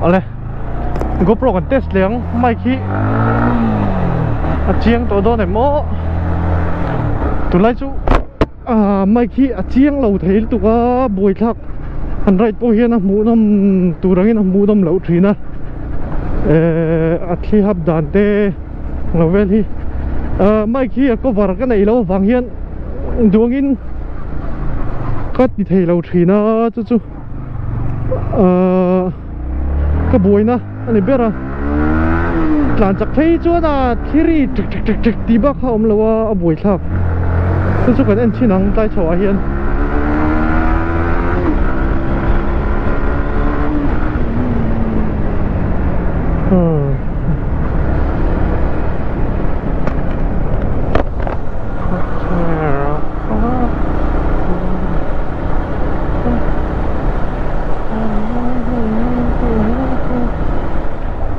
Awle GoPro kan test leh ang mic hi a chiang tawh dawn em aw tunlai chu ah mic hi a chiang lo thei lutuk a buaithlak an ride pawh hian a hmuhnawm tur angin a hmuhnawm loh thin a ehh a thli hap dan te lo vel hi ah mic hi a cover ka neih loh avang hian duangin ka ti thei lo thin a chu chu. Ahh ka buaina a ni ber a tlan chak phei chuan a thiri ṭek ṭek ṭek ṭek tih bak kha a awm lo a a buai thlak chu chu kan en thin ang tlai chho ah hian.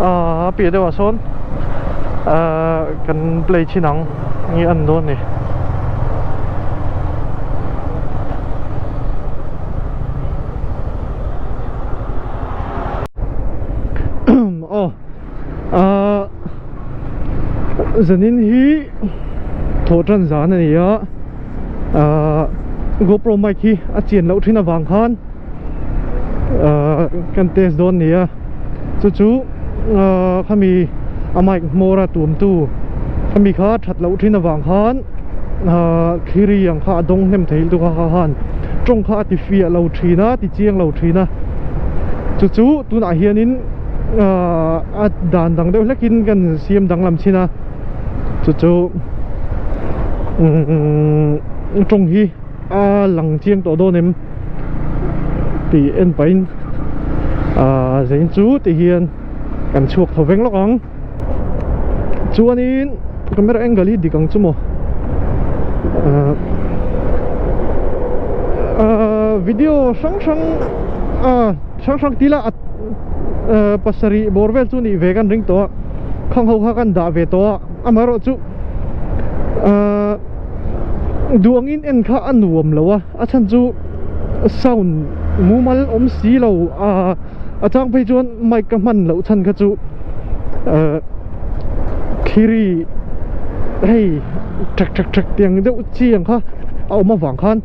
Aaa a piah deuhah sawn ahh kan play chhin ang nge a ni dawn ni. Aw ahh zanin hi thawh tan zan a ni a. Ahh GoPro mic hi a chian loh thin avang khan ahh kan test dawn ni a chu chu ahh khami a mic hmawr a tuam tu khami kha that loh thin avang khan ahh khiri ang kha a dawng hnem thei lutuk a kha khan tawng kha a ti fiah lo thin a ti chiang lo thin a chu chu tunah hianin ahh a dan dang deuh hlekin kan siam danglam chhin a. Chu chu umm tawng hi a lang chiang tawh dawn em tih en pahin ah zein chu ti hian kan chhuak tho veng lawk ang chuanin camera angle hi dik ang chu maw ah ah video hrang hrang ah hrang hrang tila ah pasarih bawr vel chu nih ve kan ring tawh a. Khang ho kha kan dah ve tawh a amaherawhchu ahh duangin en kha a nuam lo a a chhan chu sound mumal awm si lo a a chang phei chuan mic ka hman loh chhan kha chu ahh khiri hei ṭek ṭek ṭek tiang deuh chi ang kha a awm avang khan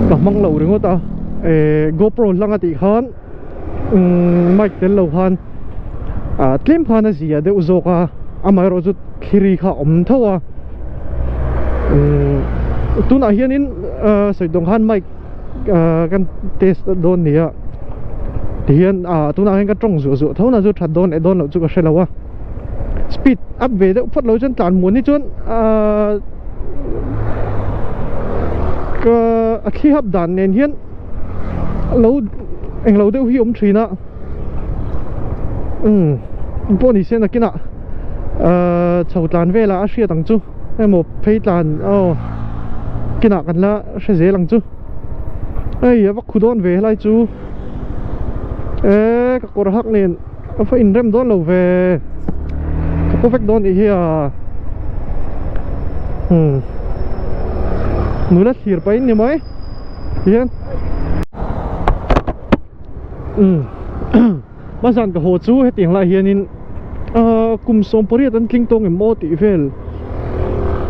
ka hmang loh ringawt a ehh GoPro hlang a tih khan. Umm mic tel lo khan ah tlem khan a zia deuh zawk a amaherawh chu thiri kha a awm tho a umm tunah hianin ah sawi tawng khan mic ah kan test dawn ni a tihian ah tunah hian ka tawng zuah zuah tho na chu that dawn leh dawn loh chu ka hre lo a speed up ve deuh phawt lo chuan tlan muan hi chuan ah ka a thli hap dan nen hian. Lo englo deuh hi awm thin a umm pawh ni se nakinah ahh chho tlan velah a hriat ang chu emaw phei tlan aw kinah kan la hre zel ang chu hei a va khu dawn ve helai chu eee ka kawr hak nen a va inrem dawn lo ve ka paw vek dawn nih hi a umm nula thlir pahin ni mai. Hian umm hmazan ka haw chu hetiang lai hianin ahh kum sawmpariat an tling tawng em aw tih vel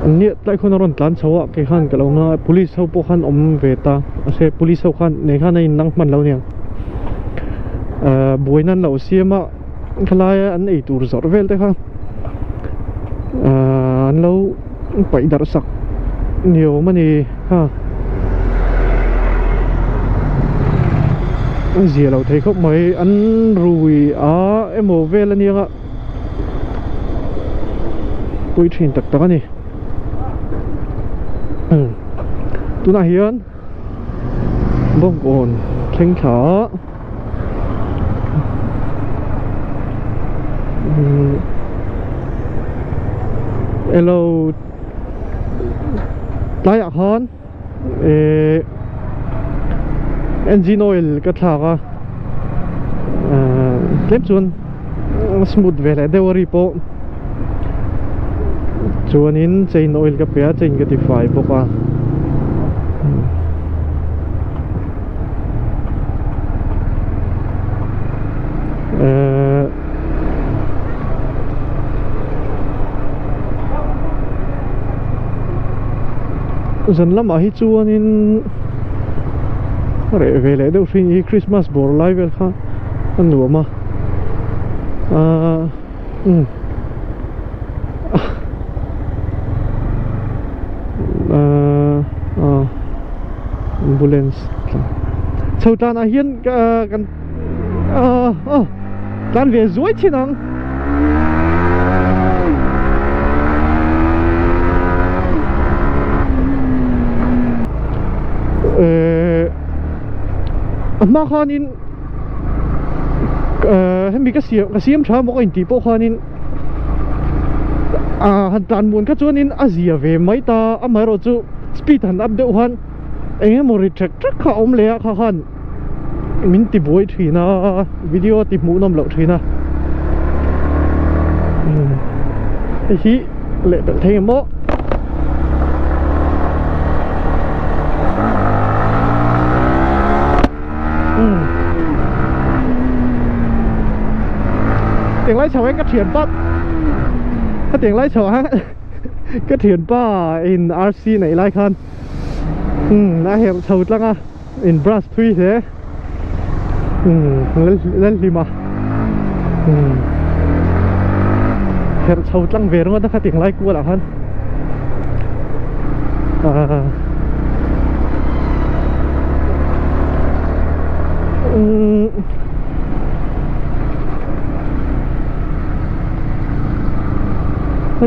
an nia tlai khawn a rawn tlan chho a kei khan ka lo ngai police ho pawh khan awm ve ta mahse police ho khan nen khan a in nang hman lo aniang ahh buaina an lo siam a khalaia an ei tur zawrh vel te kha ahh an lo. Paih darh sak ni awm a ni ha a zia lo thei khawp mai an rui a emaw vel a nia pui thin tak tak a ni tunah hian bawngkawn thleng thla a. Elo tlaiah khan eh engine oil ka thlak a tlem chuan smooth ve leh deuh a ri pawh chuanin chain oil ka pe a chain ka ti fai bawk a. Zan lamah hi chuanin reh ve leh deuh hrin hi Christmas bawr lai vel kha a nuam a ahh umm ahh ah ambulance chho tlanah hian kan ahh aw tlan ve zuai thin ang. Eh a hma khanin eh hemi ka siam ka siam tha maw ka intih pawh khanin ah han tlan muan kha chuanin a zia ve mai ta amaherawh chu speed han up deuh khan eng emaw ri ṭhek ṭhek kha a awm leh a kha khan. Min ti buai thin a video a ti hmuh nawm loh thin a hei hi leh belh thei ang maw tiang lai chho hian ka thianpa hetiang lai chho ah hian ka thianpa in rc neih lai khan a herh chho tlang a. In brush thui hle umm Lalhlima umm herh chho tlang ve ringawt a kha tinglai kual ah khan ahh umm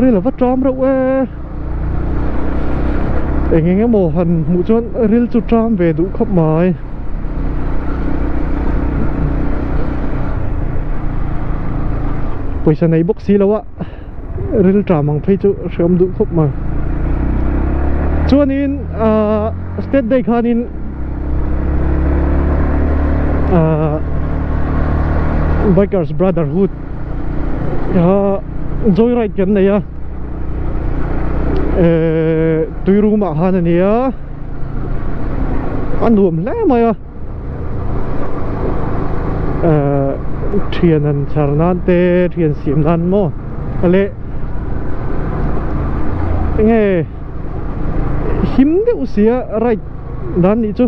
ril ava ṭam reuh e. Eng eng emaw han hmuh chuan ril chu ṭam ve duh khawp mai. Pawisa nei bawk si lo a, ril ṭam ang phei chu hreawm duh khawp mai. Chuanin ahh state day khanin ahh bikers brotherhood kha joyride kan nei a. Ehh tui room ah khan a ni a a nuam hle mai a ehh thian han chhar nan te thian siam nan maw leh enge him deuh sia ride dan nih chu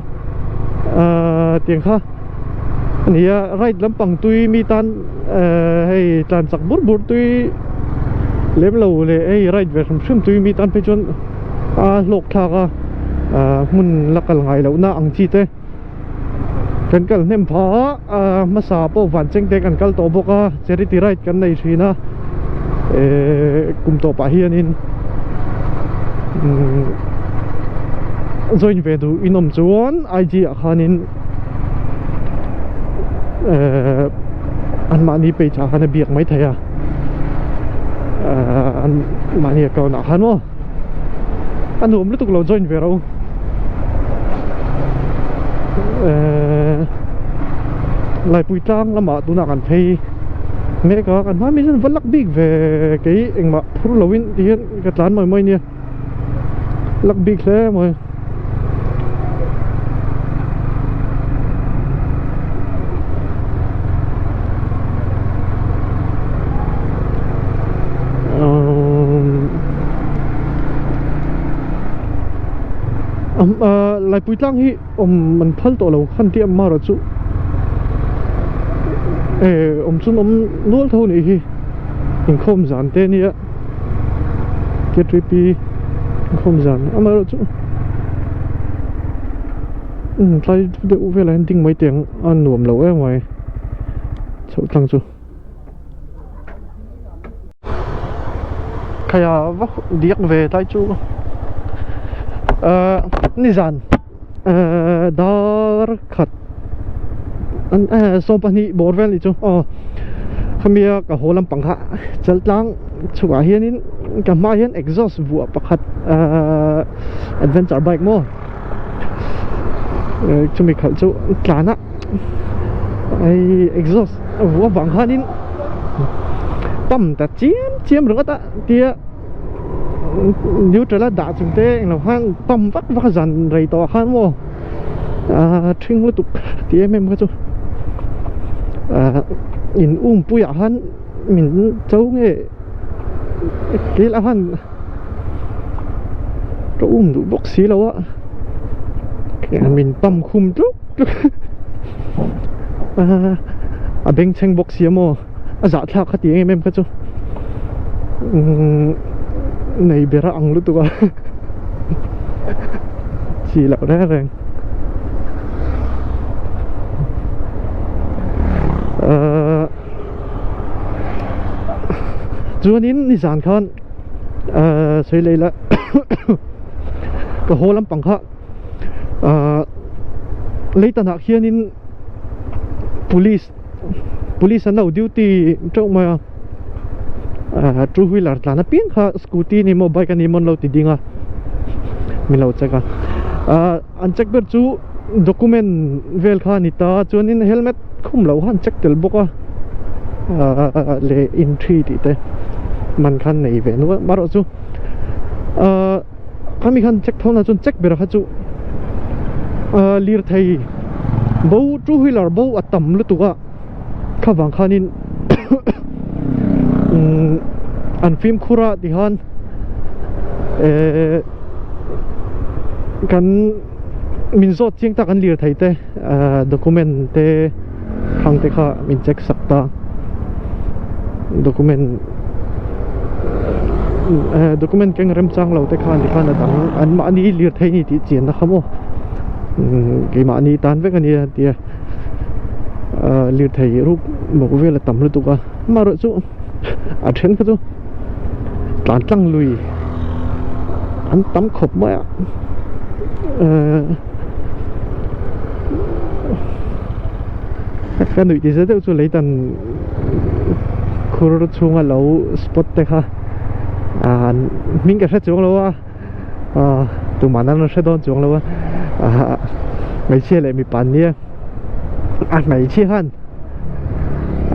ahh tiang kha a ni a ride lampang tui mi tan ehh hei tlan chak bur bur tui lem lo leh hei ride ve hrim hrim tui mi tan phei chuan a hlawk thlak a ahh hmun la kal ngai loh na ang chi te kan kal hnem phah a ahh hmasa pawh van cheng te kan kal tawh bawk a charity ride kan nei thin a ehh kum tawpah hianin umm join ve duh in awm chuan I_G ah khanin ehh anmahni page ah khan a biak mai thei a ehh anmahni account ah khan maw a nuam lutuk lo join ve rawh u ehh Laipui tlang lamah tunah kan phei mek a kan hma mi chuan va lak bik ve kei engmah phur lovin tihian ka tlan mai mai nia. Lak bik hle mai. Laipui tlang hi awm an phal tawh lo khan tih a mara chu awm chun awm nual tho nih hi inkhawm zan te ania. K3P khawm zan amaherawh chu umm tlai deuh velah hian ding mai teh ang a nuam lo em mai chhoh tlang chu khaia va diak ve tlai chu ahh nizan ahh dar khat an eh 12 bawr vel nih chu aw khawmia ka haw lampang kha chaltlang chhukah hianin ka hmaah hian exhaust vuah pakhat ahh adventure bike maw eh chumi khalh chu tlan a hei exhaust vuah vang khanin pump ta chiam chiam ringawt a tia. Neutral a dah chung te englo khan pump vak vak a zan rei tawh ah khan maw ahh ṭhing lutuk tih em em kha chu ahh in um puiah khan min cho nge kil ah khan Ka um duh bawk si lo a, min pump khum tluk tluk a bengchheng bawk si a maw, a zahthlak kha ti em em kha chu umm nei ber a ang lutuk a chi loh reng reng ahh chuanin nizan khan ahh sawi leh ila ka haw lampang kha ahh leitanah khianin police police an lo duty teuh mai a ahh two wheeler tlan apiang kha scooty a ni maw bike a ni maw an lo ti ding a min lo check a ahh an check ber chu document vel kha a ni ta chuanin helmet khum loh kha an check tel bawk a ahh leh entry tih te man khan nei ve nual marawh chu ahh khami khan check tho na chuan check ber kha chu ahh lirthei bo two wheeler bo a tam lutuk a kha vang khanin umm an fimkhur a tikhan ehh kan min zawt chiang tak an lirthei te ahh document te thlang te kha min check sak ta document eh document keng remchang lo te khan tikhan a dang an mahni lirthei a ni tih chianna kha maw umm keimahni tan vek a nia tia ah lirthei ruk bawk vel a tam lutuk a amaherawhchu a then kha chu tlan tlang lui an tam khawp mai a eh ka nuih ti zet deuh chu leitan khur chhunga lo spot te kha ah hming ka hre chuang lo a ah tumah nan hre dawn chuang lo a ah hmeichhia leh mipa an nia a hmeichhia khan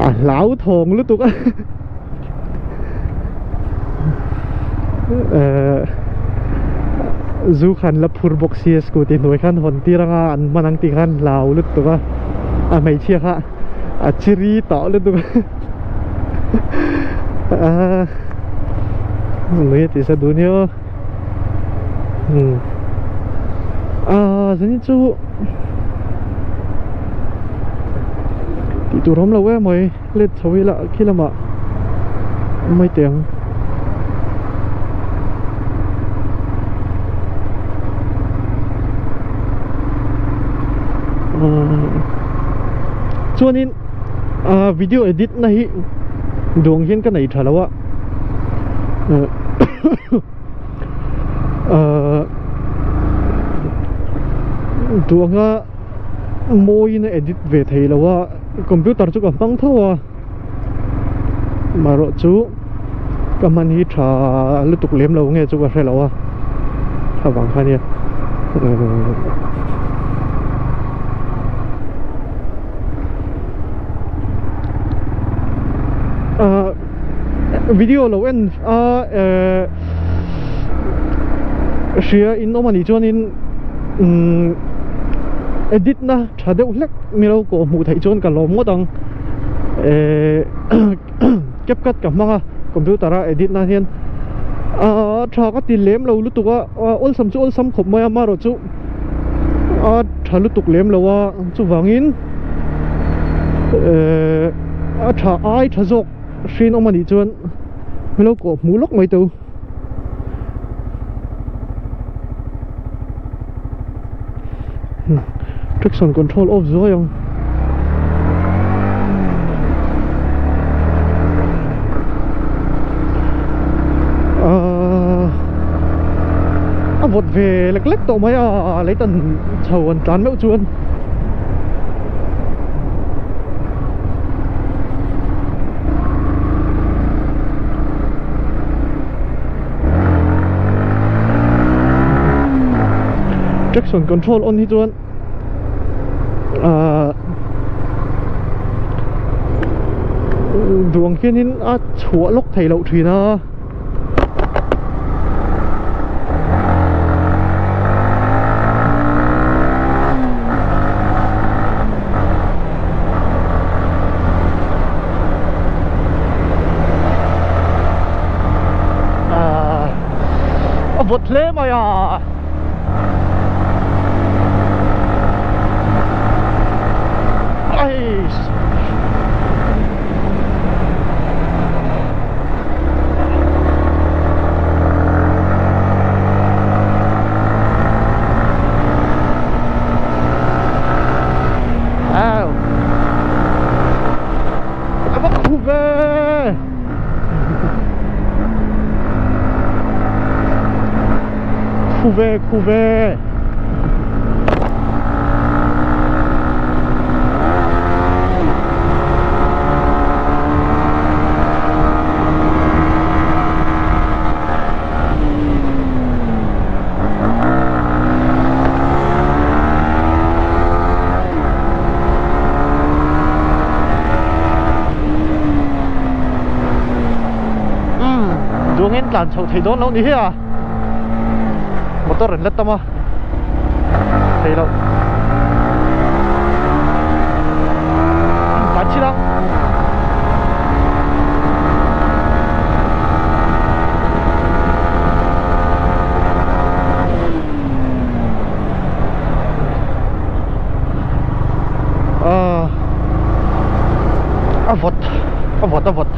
a hlau thawng lutuk a eh zu khan la phur bawk sia scooty hnuai khan hawn tir anga an hman ang tih khan hlau lutuk a a hmeichhia kha a chiri tawh lutuk a ah lui a tih sa duh nia aw umm ah zanin chu tih tur awm lo em mai let chho ila khi lamah mai teh ang. Chuanin ah video edit na hi duang hian ka nei tha lo a ah duanga mawiin a edit ve thei lo a computer chu ka hmang tho a marawh chu ka hman hi tha lutuk lem lo nge chu ka hre lo a avang kha nia ah video lo en a eh hria in awm anih chuanin umm edit na tha deuh hlek milo kawh hmuh theih chuan ka lawm ngawt ang eh CapCut ka hmang a computer a edit nan hian ah tha ka ti lem lo lutuk a awlsam chu awlsam khawp mai a amaherawh chu a tha lutuk lem lo a chuvangin eh a tha ai tha zawk hrin awm anih chuan milo kawh hmuh lawk mai teu. Traction control off zuai ang. Ahh a vawt ve lek lek tawh mai a leitan chho an tlan meuh chuan. Traction control on hi chuan ahh duh ang hianin a chhuah lawk thei loh thin a. A vawt hle mai a. Aiss. Au. A va khu ve. Khu ve khu ve. Umm duangin tlan chhoh thei dawn lo ni hi a motor an la tam a thei loh tlan chhin ang. A vawt a vawt a vawt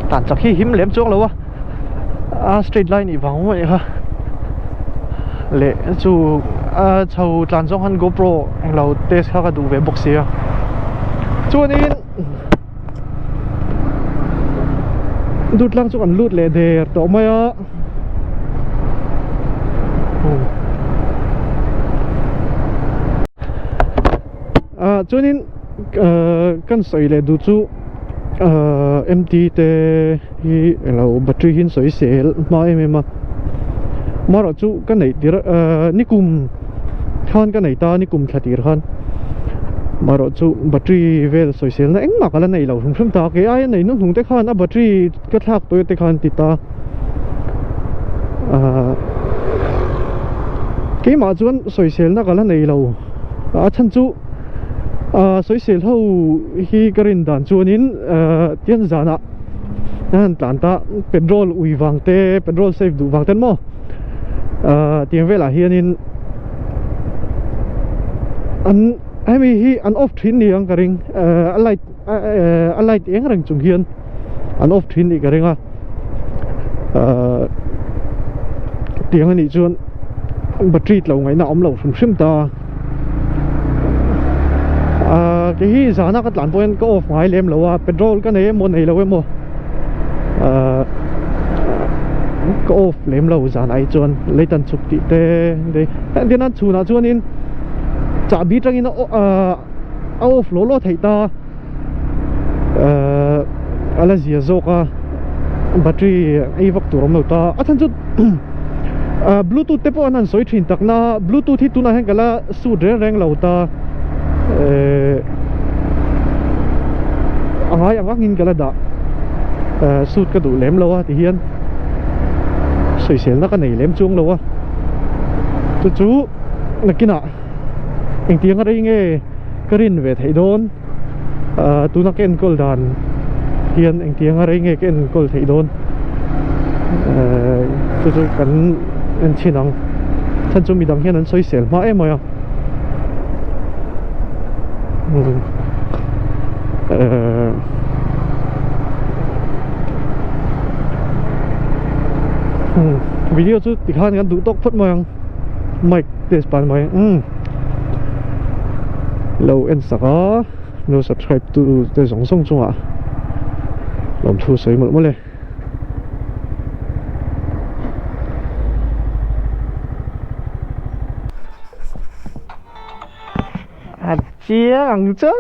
tlan chak hi him lem chuang lo a a straight line ih vang ngawih kha leh chu a chho tlan zawng khan gopro englo test kha ka duh ve bawk sia chuanin Dutlang chu kan lut leh der tawh mai a ah chuanin kan sawi leh duh chu mt te hi eng lo battery hi an sawi sel hma em em a amaherawh chu ka neih tir nikum khan ka nei ta nikum thla tir khan amaherawh chu battery vel sawi sel na engmah ka la nei lo hrim hrim ta kei aia nei hnuhnung te khan a battery ka thlak tawh te khan ti ta ahh keimah chuan sawi sel na ka la nei lo a chhan chu ahh sawi sel ho hi ka rin dan chuanin ahh tian zanah an han tlan ta petrol ui vang te petrol save duh vang ten maw ahh tiang velah hianin an hemi hi an off thin ni ang ka ring ahh a light a light eng reng chung hian an off thin nih ka ring a ahh tiang anih chuan battery tlo ngaihna a awm lo hrim hrim ta ahh kei hi zana ka tlan pawh hian ka off ngai lem lo a petrol ka nei emaw nei lo emaw ahh ka off lem lo zan ai chuan leitan chhuk tih te engtin a chhunah chuanin chahbi tangin a a off law law theih ta ahh a la zia zawk a battery ei vak tur awm lo ta a chhan chu ahh bluetooth te pawh an han sawi thin tak na bluetooth hi tunah hian ka la suit reng reng lo ta ehh a ngai ang angin ka la dah ehh suit ka duh lem lo a ti hian sawiselna ka nei lem chuang lo a chu chu nakinah. Engtiang a rei nge ka rin ve theih dawn ahh tuna ka enkawl dan hian engtiang a rei nge ka enkawl theih dawn ehh chu chu kan en chhin ang chhan chu midang hian an sawi sel hma em mai a ehh video chu tikhan kan duh tawk phawt mai ang. Mic test pan mai umm lo en sak a lo subscribe tu te zawng zawng chungah lawmthu sawi mawlh mawlh e. A chiang ang chu.